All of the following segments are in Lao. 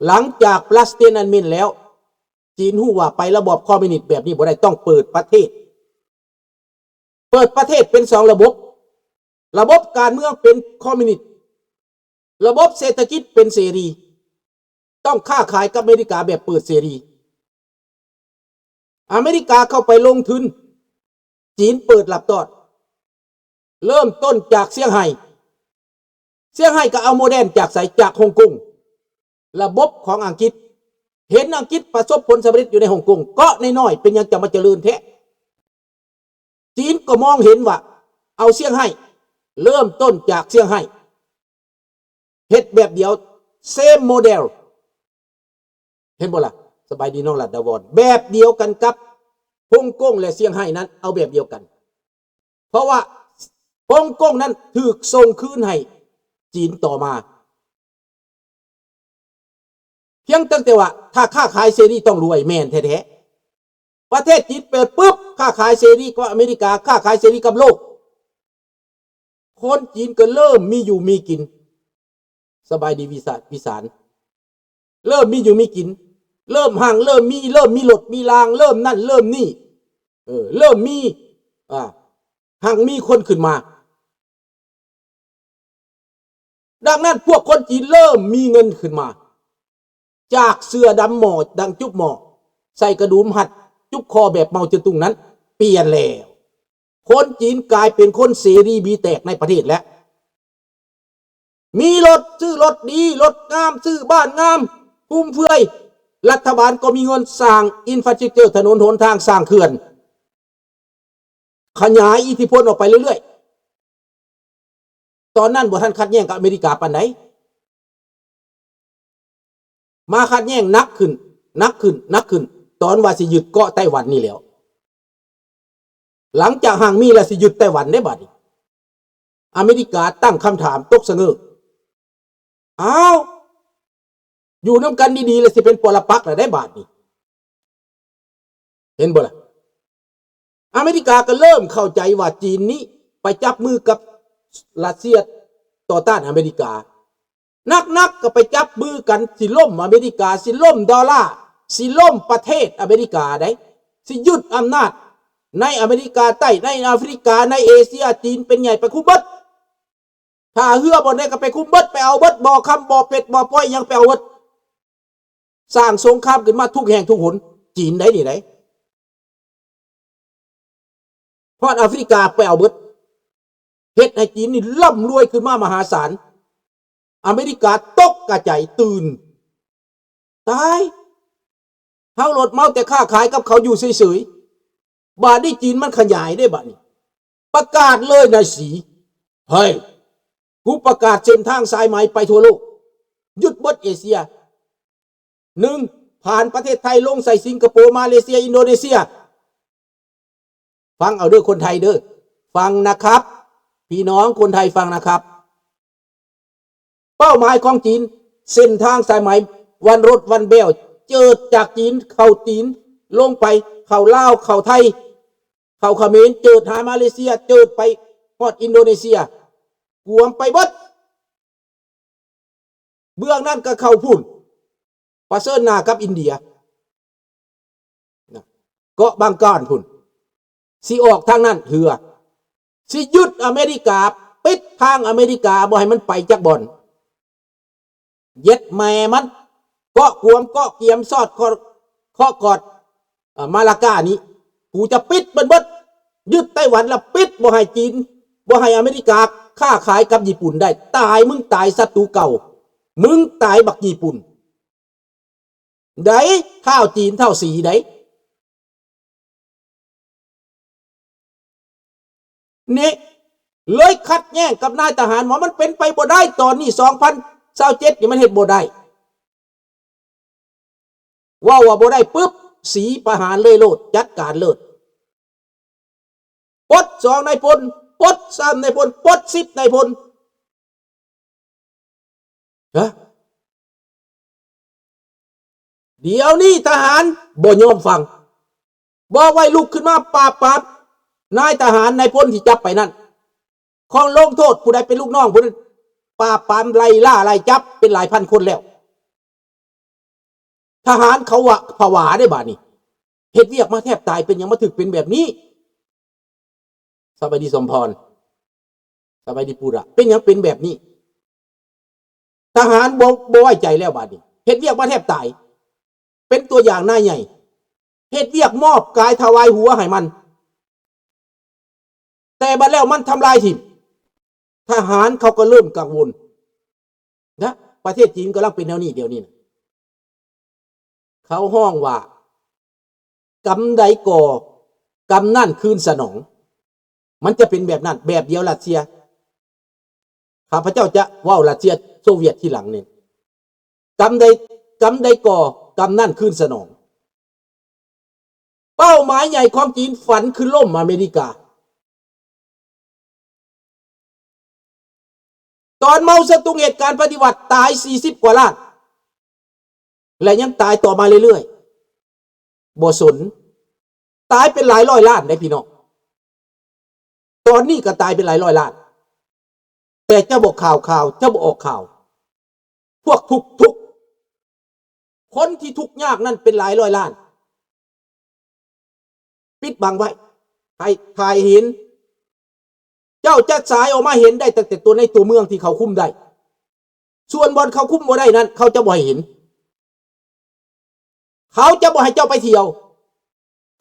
ຫຼັງຈາກປາລະສຕຽນອານເມນແລ້ວ ຈີນຮູ້ວ່າໄປລະບອບຄອມມິວນິດແບບນີ້ບໍ່ໄດ້ ຕ້ອງເປີດປະເທດ. ເປີດປະເທດເປັນສອງລະບົບ, ລະບົບການເມືອງເປັນຄອມມິວນິດ, ລະບົບເສດຖະກິດເປັນເສລີ, ຕ້ອງຄ້າຂາຍກັບອາເມລິກາແບບເປີດເສລີ. ອາເມລິກາເຂົ້າໄປລົງທຶນ, ຈີນເປີດລັບຕ້ອນ. ເລີ່ມຕົ້ນຈາກຊຽງໄຮ້, ຊຽງໄຮ້ກໍເອົາໂມເດນຈາກໃສ? ຈາກຮົງກົງ. ລະບົບຂອງອັງກິດ, ເຫັນອັງກິດປະສົບຜົນສຳເລັດຢູ່ໃນຮົງກົງ, ເກາະນ້ອຍໆ ເປັນຫຍັງຈະມາຈະເລີນແທ້? ຈີນກໍມອງເຫັນວ່າເອົາຊຽງໄຮ້, ເລີ່ມຕົ້ນຈາກຊຽງໄຮ້, ເຮັດແບບດຽວ same model. ເຫັນບໍ່ລະ? ສະບາຍດີນ້ອງລັດດາວອນ. ແບບດຽວກັນກັບຮົງກົງ ແລະ ຊຽງໄຮ້ນັ້ນ ເອົາແບບດຽວກັນ. ເພາະວ່າຮົງກົງນັ້ນຖືກສົ່ງຄືນໃຫ້ຈີນຕໍ່ມາ. ພຽງຕັ້ງແຕ່ວ່າຖ້າຄ້າຂາຍເສລີຕ້ອງລວຍ, ແມ່ນແທ້ໆ. ປະເທດຈີນເປີດປຶບ, ຄ້າຂາຍເສລີກັບອາເມລິກາ, ຄ້າຂາຍເສລີກັບໂລກ. ຄົນຈີນກໍເລີ່ມມີຢູ່ມີກິນ. ສະບາຍດີວິສາ ວິສານ. ເລີ່ມມີຢູ່ມີກິນ, ເລີ່ມຮັ່ງ, ເລີ່ມມີ, ເລີ່ມມີລົດມີລາງ, ເລີ່ມນັ້ນເລີ່ມນີ້, ເອີ, ເລີ່ມມີ, ອ່າ, ຮັ່ງມີຄົນຂຶ້ນມາ. ດັ່ງນັ້ນພວກຄົນຈີນເລີ່ມມີເງິນຂຶ້ນມາ, ຈາກເສື້ອດຳໝໍ້ ດັງຈຸບໝໍ້, ໃສ່ກະດຸມຮັດຈຸບຄໍແບບເມົາເຈີຕຸງນັ້ນ, ປ່ຽນແລ້ວ. ຄົນຈີນກາຍເປັນຄົນເສລີບີແຕກໃນປະເທດແລ້ວ. ມີລົດ, ຊື້ລົດດີ, ລົດງາມ, ຊື້ບ້ານງາມ, ຟຸມເຟືອຍ. ລັດຖະບານກໍມີເງິນສ້າງອິນຟາສະຕຣັກເຈີ, ຖະໜົນຫົນທາງ, ສ້າງເຂື່ອນ, ຂະຫຍາຍອິດທິພົນອອກໄປເລື້ອຍໆ. ຕອນນັ້ນບໍ່ທັນຂັດແຍ່ງກັບອາເມລິກາປານໃດ. ມາຂັດແຍ່ງໜັກຂຶ້ນ, ໜັກຂຶ້ນ, ໜັກຂຶ້ນ, ຕອນວ່າຊິຍຶດເກາະໄຕ້ຫວັນນີ້ແຫຼ້ວ. ຫຼັງຈາກຮັ່ງມີແລ້ວ ຊິຍຶດໄຕ້ຫວັນເດ້ບາດນີ້. ອາເມລິກາຕັ້ງຄຳຖາມຕົກສະເຫງີ້. ອ້າວ, ຢູ່ນຳກັນດີໆ ແລ້ວຊິເປັນປໍລະປັກແລ້ວເດ້ບາດນີ້. ເຫັນບໍ່ລະ? ອາເມລິກາກໍເລີ່ມເຂົ້າໃຈວ່າຈີນນີ້ໄປຈັບມືກັບຣັດເຊຍຕໍ່ຕ້ານອາເມລິກາ. ໜັກໆ ກໍໄປຈັບມືກັນ, ຊິລົ້ມອາເມລິກາ, ຊິລົ້ມໂດລາ, ຊິລົ້ມປະເທດອາເມລິກາໄດ໋, ຊິຍຶດອຳນາດໃນອາເມລິກາໃຕ້, ໃນອາຟຣິກາ, ໃນເອເຊຍ, ຈີນເປັນໃຫຍ່ໄປຄຸມເບິດ. ທ່າເຮືອບ່ອນໃດກໍໄປຄຸມເບິດ, ໄປເອົາເບິດ, ບໍ່ຄຳ, ບໍ່ເປັດ, ບໍ່ປ່ອຍ, ຫຍັງໄປເອົາເບິດ. ສ້າງສົງຄາມຂຶ້ນມາທຸກແຫ່ງທຸກຫົນ, ຈີນໄດ໋ນີ້ໄດ໋. ຮອດອາຟຣິກາໄປເອົາເບິດ, ເຮັດໃຫ້ຈີນນີ້ລ່ຳລວຍຂຶ້ນມາມະຫາສານ. ອາເມລິກາຕົກກະໃຈຕື່ນ, ຕາຍ, ເຮົາໂລດເມົາແຕ່ຄ້າຂາຍກັບເຂົາຢູ່ເສີຍໆ. ບາດນີ້ຈີນມັນຂະຫຍາຍເດ້ບາດນີ້. ປະກາດເລີຍນາຍສີ, ເຮີ້ຍ, ກູປະກາດເສັ້ນທາງສາຍໄໝໄປທົ່ວໂລກ, ຍຶດເບິດເອເຊຍ. ໜຶ່ງ, ຜ່ານປະເທດໄທລົງໃສ່ສິງກະໂປ, ມາເລເຊຍ, ອິນໂດເນເຊຍ. ຟັງເອົາເດີຄົນໄທເດີ, ຟັງນະຄັບ, ພີ່ນ້ອງຄົນໄທຟັງນະຄັບ. ເປົ້າໝາຍຂອງຈີນ, ເສັ້ນທາງສາຍໄໝວັນລົດວັນແບວ, ເຈີດຈາກຈີນເຂົ້າຈີນ, ລົງໄປເຂົ້າລາວ, ເຂົ້າໄທ, ເຂົ້າຂະເໝນ, ເຈີດຫາມາເລເຊຍ, ເຈີດໄປຮອດອິນໂດເນເຊຍ, ກວມໄປເບິດ. ເບື້ອງນັ້ນກໍເຂົ້າພຸ້ນ, ປະເຊີນໜ້າກັບອິນເດຍ, ນະ, ເກາະບາງການພຸ້ນ, ຊິອອກທາງນັ້ນເຮືອ, ຊິຍຶດອາເມລິກາ, ປິດທາງອາເມລິກາ, ບໍ່ໃຫ້ມັນໄປຈັກບ່ອນ. ເຢັດແມ່ມັນ, ເກາະກວມ, ເກາະກຽມ, ຊອດເຄາະ, ເຄາະກອດ, ເອີ, ມາລາການີ້, ກູຈະປິດມັນເບິດ, ຍຶດໄຕ້ຫວັນລະປິດ, ບໍ່ໃຫ້ຈີນ, ບໍ່ໃຫ້ອາເມລິກາຄ້າຂາຍກັບຍີ່ປຸ່ນໄດ້. ຕາຍ, ມຶງຕາຍ, ສັດຕູເກົ່າ, ມຶງຕາຍ, ບັກຍີ່ປຸ່ນ. ໃດ໋ ທ້າວຈີນທ້າວສີໃດ໋ ນີ້ ເລີຍຂັດແຍ່ງກັບນາຍທະຫານວ່າມັນເປັນໄປບໍ່ໄດ້. ຕອນນີ້ ສອງພັນຊາວເຈັດນີ້ ມັນເຮັດບໍ່ໄດ້. ເວົ້າວ່າບໍ່ໄດ້ປຶບ ສີປະຫານເລີຍໂລດ, ຈັດການເລີດ. ປົດສອງນາຍພົນ, ປົດສາມນາຍພົນ, ປົດສິບນາຍພົນ. ຮະ? ດຽວນີ້ທະຫານບໍ່ຍອມຟັງ, ບອກໃຫ້ລຸກຂຶ້ນມາປາບປາມນາຍທະຫານນາຍພົນທີ່ຈັບໄປນັ້ນ, ຂອງລົງໂທດຜູ້ໃດເປັນລູກນ້ອງຜູ້ນັ້ນ, ປາບປາມໄລ່ລ່າໄລ່ຈັບເປັນຫຼາຍພັນຄົນແລ້ວ. ທະຫານເຂົາວ່າຜະຫວາເດ້ບາດນີ້ ເຮັດວຽກມາແທບຕາຍ ເປັນຫຍັງມາຖືກເປັນແບບນີ້? ສະບາຍດີສົມພອນ ສະບາຍດີປູຣະ ເປັນຫຍັງເປັນແບບນີ້? ທະຫານບໍ່ ບໍ່ໄວ້ໃຈແລ້ວບາດນີ້ ເຮັດວຽກມາແທບຕາຍ ເປັນຕົວຢ່າງນາຍໃຫຍ່ ເຮັດວຽກມອບກາຍຖວາຍຫົວໃຫ້ມັນ ແຕ່ບັດແລ້ວມັນທຳລາຍຖິ້ມ ທະຫານເຂົາກໍເລີ່ມກັງວົນນະ. ປະເທດຈີນກຳລັງເປັນແນວນີ້ດຽວນີ້ນະ ເຂົາຮ້ອງວ່າ ກຳໃດກໍ່ ກຳນັ້ນຄືນສະໜອງ. ມັນຈະເປັນແບບນັ້ນ ແບບດຽວຣັດເຊຍ. ຂ້າພະເຈົ້າຈະເວົ້າຣັດເຊຍໂຊວຽດທີຫຼັງນີ້. ກຳໃດ ກຳໃດກໍ່ ກຳນັ້ນຄືນສະໜອງ. ເປົ້າໝາຍໃຫຍ່ຂອງຈີນຝັນຄືລົ້ມອາເມລິກາ. ຕອນເມົາເຊາຕຸງເຫດການປະຕິວັດຕາຍສີ່ສິບກວ່າລ້ານ ແລະ ຍັງຕາຍຕໍ່ມາເລື້ອຍໆ ບໍ່ສົນ ຕາຍເປັນຫຼາຍຮ້ອຍລ້ານເດ້ພີ່ນ້ອງ. ຕອນນີ້ກໍຕາຍເປັນຫຼາຍຮ້ອຍລ້ານ ແຕ່ເຈົ້າບໍ່ຂ່າວ ຂ່າວ ເຈົ້າບໍ່ອອກຂ່າວ. ພວກທຸກ ທຸກ ຄົນທີ່ທຸກຍາກນັ້ນເປັນຫຼາຍຮ້ອຍລ້ານ ປິດບັງໄວ້ ໃຫ້ ໃຫ້ເຫັນ. ເຈົ້າຈະສາຍອອກມາເຫັນໄດ້ຕັ້ງແຕ່ຕົວໃນຕົວເມືອງທີ່ເຂົາຄຸມໄດ້. ສ່ວນບ່ອນເຂົາຄຸມບໍ່ໄດ້ນັ້ນ ເຂົາຈະບໍ່ໃຫ້ເຫັນ. ເຂົາຈະບໍ່ໃຫ້ເຈົ້າໄປທ່ຽວ.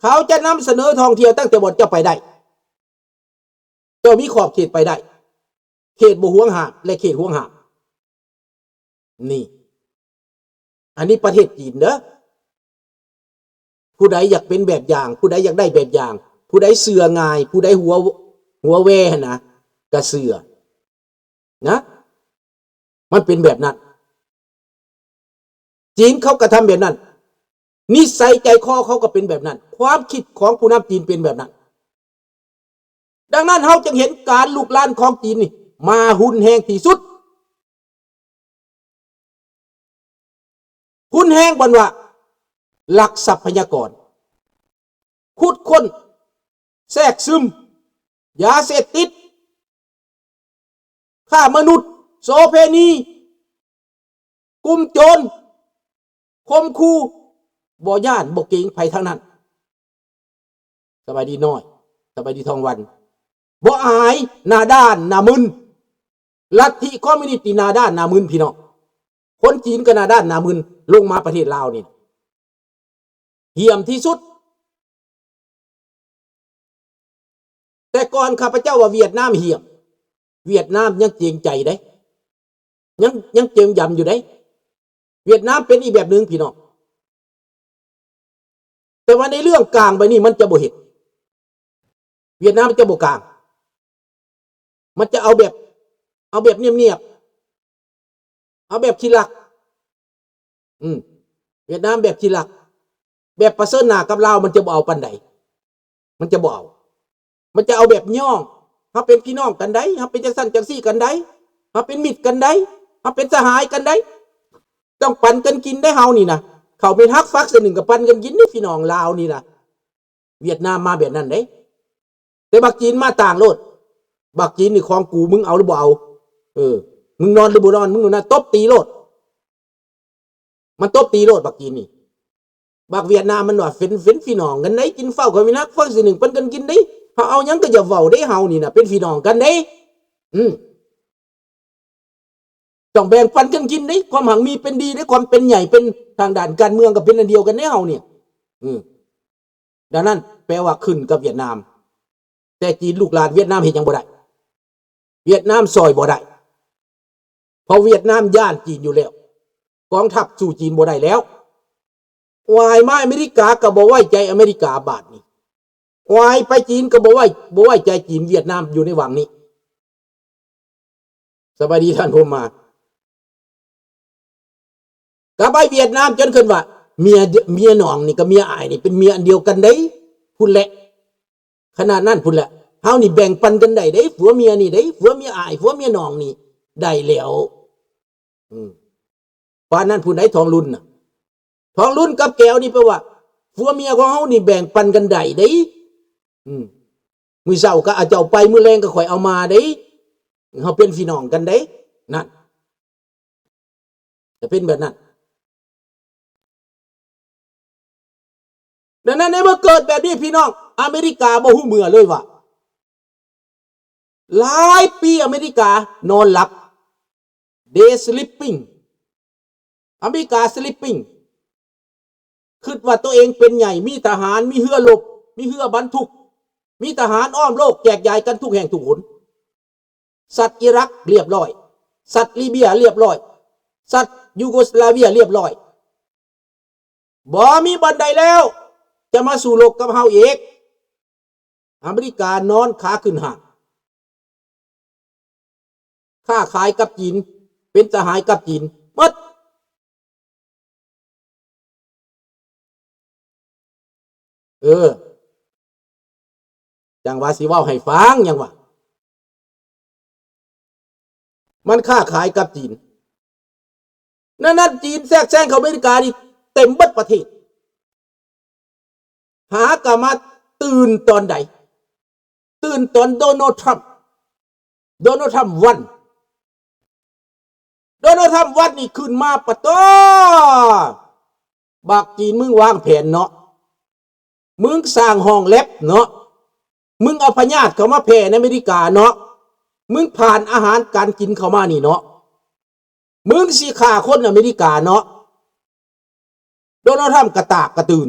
ເຂົາຈະນຳສະເໜີທ່ອງທ່ຽວຕັ້ງແຕ່ບ່ອນເຈົ້າໄປໄດ້. ເຈົ້າມີຂອບເຂດໄປໄດ້ ເຂດບໍ່ຫວງຫ້າມ ແລະ ເຂດຫວງຫ້າມ. ນີ້ ອັນນີ້ປະເທດຈີນເດີ. ຜູ້ໃດຢາກເປັນແບບຢ່າງ ຜູ້ໃດຢາກໄດ້ແບບຢ່າງ ຜູ້ໃດເຊື່ອງ່າຍ ຜູ້ໃດຫົວ ຫົວແວ່ຫັ້ນນະ ກະເຊື່ອນະ. ມັນເປັນແບບນັ້ນ. ຈີນເຂົາກະທຳແບບນັ້ນ. ນິໄສໃຈຄໍເຂົາກໍເປັນແບບນັ້ນ. ຄວາມຄິດຂອງຜູ້ນຳຈີນເປັນແບບນັ້ນ. ດັ່ງນັ້ນເຮົາຈຶ່ງເຫັນການລຸກລານຂອງຈີນນີ້ມາຮຸນແຮງທີ່ສຸດ. ຮຸນແຮງບ່ອນວ່າລັກຊັບພະຍາກອນ, ຂຸດຄົ້ນ, ແຊກຊຶມ, ຢາເສບຕິດ, ຄ້າມະນຸດ, ໂສເພນີ, ກຸ່ມໂຈນ, ຂົ່ມຂູ່, ບໍ່ຢ້ານບໍ່ເກງໃຜທັງນັ້ນ. ສະບາຍດີນ້ອຍ, ສະບາຍດີທອງວັນ. ບໍ່ອາຍ, ໜ້າດ້ານໜ້າມຶນ. ລັດທິຄອມມິວນິດນີ້ໜ້າດ້ານໜ້າມຶນພີ່ນ້ອງ. ຄົນຈີນກໍໜ້າດ້ານໜ້າມຶນ ລົງມາປະເທດລາວນີ້ ຫ່ຽມທີ່ສຸດ. ແຕ່ກ່ອນຂ້າພະເຈົ້າວ່າຫວຽດນາມຫ່ຽມ, ຫວຽດນາມຍັງເກງໃຈເດ້, ຍັງ ຍັງເຈີມຢຳຢູ່ເດ້. ຫວຽດນາມເປັນອີກແບບໜຶ່ງພີ່ນ້ອງ. ແຕ່ວ່າໃນເລື່ອງກາງໄປນີ້ມັນຈະບໍ່ເຮັດ. ຫວຽດນາມມັນຈະບໍ່ກາງ. ມັນຈະເອົາແບບ ເອົາແບບນຽບໆ. ເອົາແບບຂີ້ລັກ. ອືມ ຫວຽດນາມແບບຂີ້ລັກ. ແບບປະເຊີນໜ້າກັບລາວມັນຈະບໍ່ເອົາປານໃດ. ມັນຈະບໍ່ເອົາ. ມັນຈະເອົາແບບຍ້ອງ. ເຮົາເປັນພີ່ນ້ອງກັນໄດ໋, ເຮົາເປັນຈັ່ງຊັ້ນຈັ່ງຊີ້ກັນໄດ໋, ເຮົາເປັນມິດກັນໄດ໋, ເຮົາເປັນສະຫາຍກັນໄດ໋. ຕ້ອງປັນກັນກິນໄດ໋ເຮົານີ້ນະ. ເຂົ້າເມັດຮັກຝັກໃສ່ໜຶ່ງກໍປັນກັນກິນເດ້ ພີ່ນ້ອງລາວນີ້ນະ. ຫວຽດນາມມາແບບນັ້ນເດ້. ແຕ່ບັກຈີນມາຕ່າງໂລດ. ບັກຈີນນີ້ຂອງກູ, ມຶງເອົາຫຼືບໍ່ເອົາ? ເອີ ມຶງນອນຫຼືບໍ່ນອນ? ມຶງຢູ່ນະ ຕົບຕີໂລດ. ມັນຕົບຕີໂລດບັກຈີນນີ້. ບັກຫວຽດນາມມັນວ່າເປັນ ເປັນພີ່ນ້ອງກັນໄດ໋, ກິນເຂົ້າກໍມີນັກ ຟັງຊິໜຶ່ງປັນກັນກິນເດ້. ເຮົາເອົາຫຍັງກໍຢ່າເວົ້າເດ້, ເຮົານີ້ນະເປັນພີ່ນ້ອງກັນເດ້. ອືມ ຕ້ອງແບ່ງປັນກັນກິນເດ້. ຄວາມຮັ່ງມີເປັນດີເດ້, ຄວາມເປັນໃຫຍ່ເປັນທາງດ້ານການເມືອງກໍເປັນອັນດຽວກັນເດ້ເຮົານີ້. ອືມ ດັ່ງນັ້ນແປວ່າຂຶ້ນກັບຫວຽດນາມ. ແຕ່ຈີນລູກຫຼານຫວຽດນາມເຮັດຫຍັງບໍ່ໄດ້. ຫວຽດນາມຊ່ອຍບໍ່ໄດ້. ເພາະຫວຽດນາມຢ້ານຈີນຢູ່ແລ້ວ. ກອງທັບສູ້ຈີນບໍ່ໄດ້ແລ້ວ. ວາຍມາອາເມລິກາກໍບໍ່ໄວ້ໃຈອາເມລິກາບາດນີ້. ວາຍໄປຈີນກໍບໍ່ໄວ້ ບໍ່ໄວ້ໃຈຈີນ. ຫວຽດນາມຢູ່ໃນຫວ່າງນີ້. ສະບາຍດີທ່ານໂຮມມາ. ກັບໄອ້ຫວຽດນາມຈົນຂຶ້ນວ່າ ເມຍ ເມຍໜອງນີ້ກັບເມຍອ້າຍນີ້ເປັນເມຍອັນດຽວກັນເດ້ ພຸ້ນແຫຼະ. ຂະໜາດນັ້ນພຸ້ນແຫຼະ. ເຮົານີ້ແບ່ງປັນກັນໄດ້ເດ້ ຜົວເມຍນີ້ເດ້, ຜົວເມຍອ້າຍ ຜົວເມຍໜອງນີ້ໄດ້ແລ້ວ. ອືມ ປານນັ້ນພຸ້ນໃດ໋ ທອງລຸນນະ. ທອງລຸນກັບແກ້ວນີ້ແປວ່າ ຜົວເມຍຂອງເຮົານີ້ແບ່ງປັນກັນໄດ້ເດ້. ອືມ ມື້ເຊົ້າກໍເອົາເຈົ້າໄປ, ມື້ແລງກໍຂ້ອຍເອົາມາເດ້. ເຮົາເປັນພີ່ນ້ອງກັນເດ້. ນັ້ນ ຈະເປັນແບບນັ້ນ. ໃນເມື່ອເກີດແບບນີ້ ພີ່ນ້ອງ, ອາເມລິກາບໍ່ຮູ້ເມື່ອເລີຍວ່າ ຫຼາຍປີອາເມລິການອນຫຼັບ day sleeping ອາເມລິກາ sleeping ຄິດວ່າຕົວເອງເປັນໃຫຍ່ ມີທະຫານ ມີເຮືອລົບ ມີເຮືອບັນທຸກ ມີທະຫານອ້ອມໂລກ ແຈກຢາຍກັນທຸກແຫ່ງທຸກຫົນ. ຊັດອີຣັກລຽບຮ້ອຍ, ຊັດລີເບຍລຽບຮ້ອຍ, ຊັດຢູໂກສລາເວຍລຽບຮ້ອຍ. ບໍ່ມີບ່ອນໃດແລ້ວຈະມາສູ້ລົບກັບເຮົາອີກ. ອາເມລິການອນຂາຂຶ້ນຫ້າງ, ຄ້າຂາຍກັບຈີນ, ເປັນສະຫາຍກັບຈີນໝົດ. ເອີ ຈັ່ງວ່າຊິເວົ້າໃຫ້ຟັງ ຫຍັງວ່າ ມັນຄ້າຂາຍກັບຈີນ. ນັ້ນໆ ຈີນແຊກແຊງເຂົ້າອາເມລິການີ້ເຕັມເບິດປະເທດ. ຫາກະມາຕື່ນຕອນໃດ? ຕື່ນຕອນໂດນັລ ທຣຳ ໂດນັລ ທຣຳ ວັນ. ໂດນັລ ທຣຳ ວັນນີ້ຂຶ້ນມາ ປະໂຕ ບັກຈີນ ມຶງວາງແຜນເນາະ, ມຶງສ້າງຫ້ອງແລັບເນາະ, ມຶງເອົາພະຍາດເຂົ້າມາແຜ່ໃນອາເມລິກາເນາະ, ມຶງຜ່ານອາຫານການກິນເຂົ້າມານີ້ເນາະ, ມຶງຊິຂ້າຄົນອາເມລິກາເນາະ. ໂດນັລ ທຣຳ ກະຕາກກະຕື່ນ,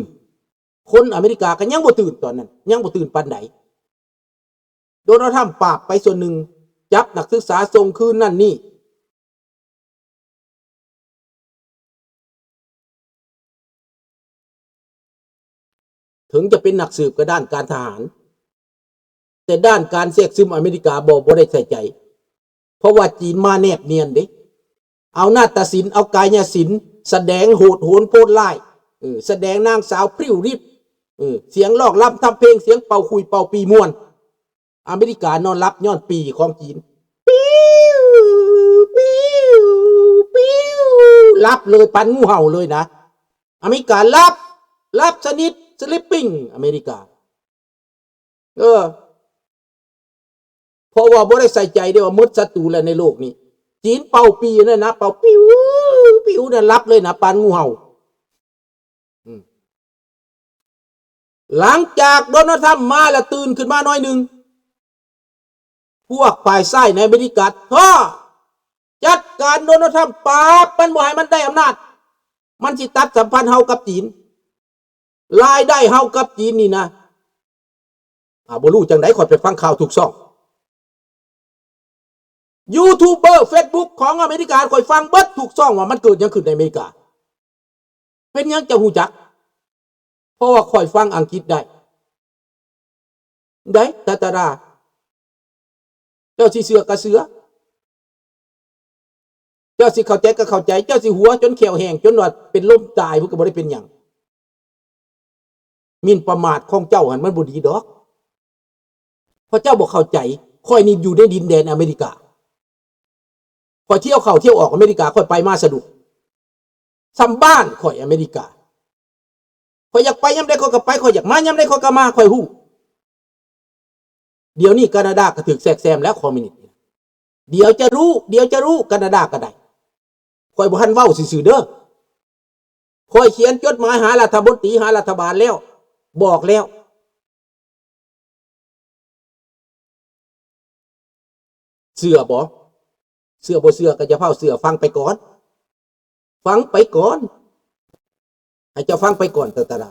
ຄົນອາເມລິກາກະຍັງບໍ່ຕື່ນຕອນນັ້ນ, ຍັງບໍ່ຕື່ນປານໃດ. ໂດນັລ ທຣຳ ປາບໄປສ່ວນໜຶ່ງ, ຈັບນັກສຶກສາສົ່ງຄືນນັ້ນນີ້. ເຖິງຈະເປັນນັກສືບກະດ້ານການທະຫານ, ແຕ່ດ້ານການແຊກຊຶມອາເມລິກາບໍ່, ບໍ່ໄດ້ໃສ່ໃຈ, ເພາະວ່າຈີນມາແນບນຽນເດ້. ເອົານາດຕະສິນ, ເອົາກາຍະສິນ, ສະແດງໂຫດໂຫນໂພດຮ້າຍ, ເອີ, ສະແດງນາງສາວພຣິ້ວລິບ, ເອີ, ສຽງຮ້ອງລຳທຳເພງ, ສຽງເປົ່າຂຸຍເປົ່າປີມ່ວນ. ອາເມລິການອນຫຼັບຍ້ອນປີຂອງຈີນ. ປິວ ປິວ ປິວ ຫຼັບເລີຍ ປານງູເຫົ່າເລີຍນະ. ອາເມລິກາຫຼັບ, ຫຼັບສະໜິດ, sleeping ອາເມລິກາ. ເອີ ເພາະວ່າບໍ່ໄດ້ໃສ່ໃຈເດ້ວ່າໝົດສັດຕູແລ້ວໃນໂລກນີ້. ຈີນເປົ່າປີນັ້ນນະ, ເປົ່າປິວ ປິວນັ້ນ ຫຼັບເລີຍນະ ປານງູເຫົ່າ. ອືມ ຫຼັງຈາກໂດນັລ ທຣຳມາລະຕື່ນຂຶ້ນມາໜ້ອຍໜຶ່ງ, ພວກຝ່າຍຊ້າຍໃນອາເມລິກາ ທ້າ ຈັດການໂດນັລ ທຣຳ ປາບມັນ ບໍ່ໃຫ້ມັນໄດ້ອຳນາດ, ມັນຊິຕັດສຳພັນເຮົາກັບຈີນ, ລາຍໄດ້ເຮົາກັບຈີນນີ້ນະ. ອາ ບໍ່ຮູ້ຈັ່ງໃດ, ຂ້ອຍໄປຟັງຂ່າວທຸກຊ່ອງ. ຢູທູບເບີ ເຟສບຸກ ຂອງອາເມລິກາ ຂ້ອຍຟັງເບິດທຸກຊ່ອງວ່າມັນເກີດຫຍັງຂຶ້ນໃນອາເມລິກາ. ເປັນຫຍັງເຈົ້າຮູ້ຈັກ? ເພາະວ່າຂ້ອຍຟັງອັງກິດໄດ້. ໄດ້ ຕາຕາດາ. ເຈົ້າຊິເຊື່ອກໍເຊື່ອ, ເຈົ້າຊິເຂົ້າໃຈກໍເຂົ້າໃຈ, ເຈົ້າຊິຫົວຈົນແຂ້ວແຫ້ງ ຈົນວ່າເປັນລົມຕາຍ ເພິ່ນກໍບໍ່ໄດ້ເປັນຫຍັງ. ໝິ່ນປະໝາດຂອງເຈົ້າຫັ້ນມັນບໍ່ດີດອກ, ເພາະເຈົ້າບໍ່ເຂົ້າໃຈ. ຂ້ອຍນີ້ຢູ່ໃນດິນແດນອາເມລິກາ, ຂ້ອຍທ່ຽວເຂົ້າທ່ຽວອອກອາເມລິກາ, ຂ້ອຍໄປມາສະດວກ. ສ່ຳບ້ານຂ້ອຍອາເມລິກາ, ຂ້ອຍຢາກໄປຍາມໃດຂ້ອຍກໍໄປ, ຂ້ອຍຢາກມາຍາມໃດຂ້ອຍກໍມາ, ຂ້ອຍຮູ້. ດຽວນີ້ການາດາກໍຖືກແຊກແຊມແລ້ວ ຄອມມິວນິດ. ດຽວຈະຮູ້, ດຽວຈະຮູ້, ການາດາກໍໄດ້. ຂ້ອຍບໍ່ທັນເວົ້າຊື່ໆເດີ. ຂ້ອຍຂຽນຈົດໝາຍຫາລັດຖະມົນຕີ, ຫາລັດຖະບານແລ້ວ, ບອກແລ້ວ. ເຊື່ອບໍ່? ເຊື່ອບໍ່ເຊື່ອກໍຢ່າຟ້າວເຊື່ອ, ຟັງໄປກ່ອນ, ຟັງໄປກ່ອນ, ໃຫ້ເຈົ້າຟັງໄປກ່ອນ ຕາຕາດາ.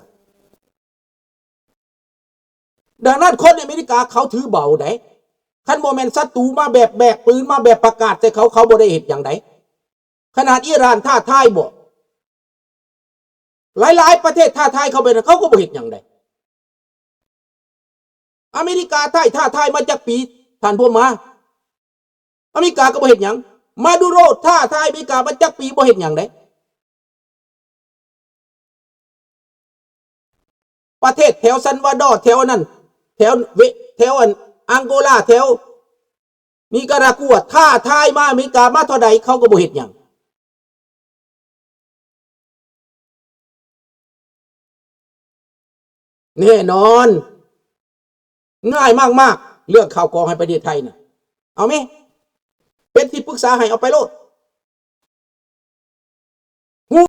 ດັ່ງນັ້ນ ຄົນອາເມລິກາເຂົາຖືເບົາໃດ໋. ຄັນບໍ່ແມ່ນສັດຕູມາແບບແບກປືນມາແບບປະກາດໃສ່ເຂົາ, ເຂົາບໍ່ໄດ້ເຮັດຫຍັງໃດ໋. ຂະໜາດອີຣານທ້າທາຍບໍ, ຫຼາຍໆປະເທດທ້າທາຍເຂົາໄປນະ, ເຂົາກໍບໍ່ເຮັດຫຍັງໃດ໋. ອາເມລິກາທ້າຍ, ທ້າທາຍມາຈັກປີ ທ່ານພວມມາ? ອາເມລິກາກໍບໍ່ເຮັດຫຍັງ. ມາດູໂຣທ້າທາຍອາເມລິກາມາຈັກປີ ບໍ່ເຮັດຫຍັງເດ້. ປະເທດແຖວຊັນວາດໍ, ແຖວອັນນັ້ນ, ແຖວເວ, ແຖວອັນອັງໂກລາ, ແຖວນິກາຣາກົວ ທ້າທາຍມາອາເມລິກາມາເທົ່າໃດ ເຂົາກໍບໍ່ເຮັດຫຍັງ. ແນ່ນອນ, ງ່າຍມາກໆ ເລື່ອງເຂົ້າຂອງໃຫ້ປະເທດໄທນະ. ເອົາແມ, ເປັນທີ່ປຶກສາໃຫ້, ເອົາໄປໂລດ.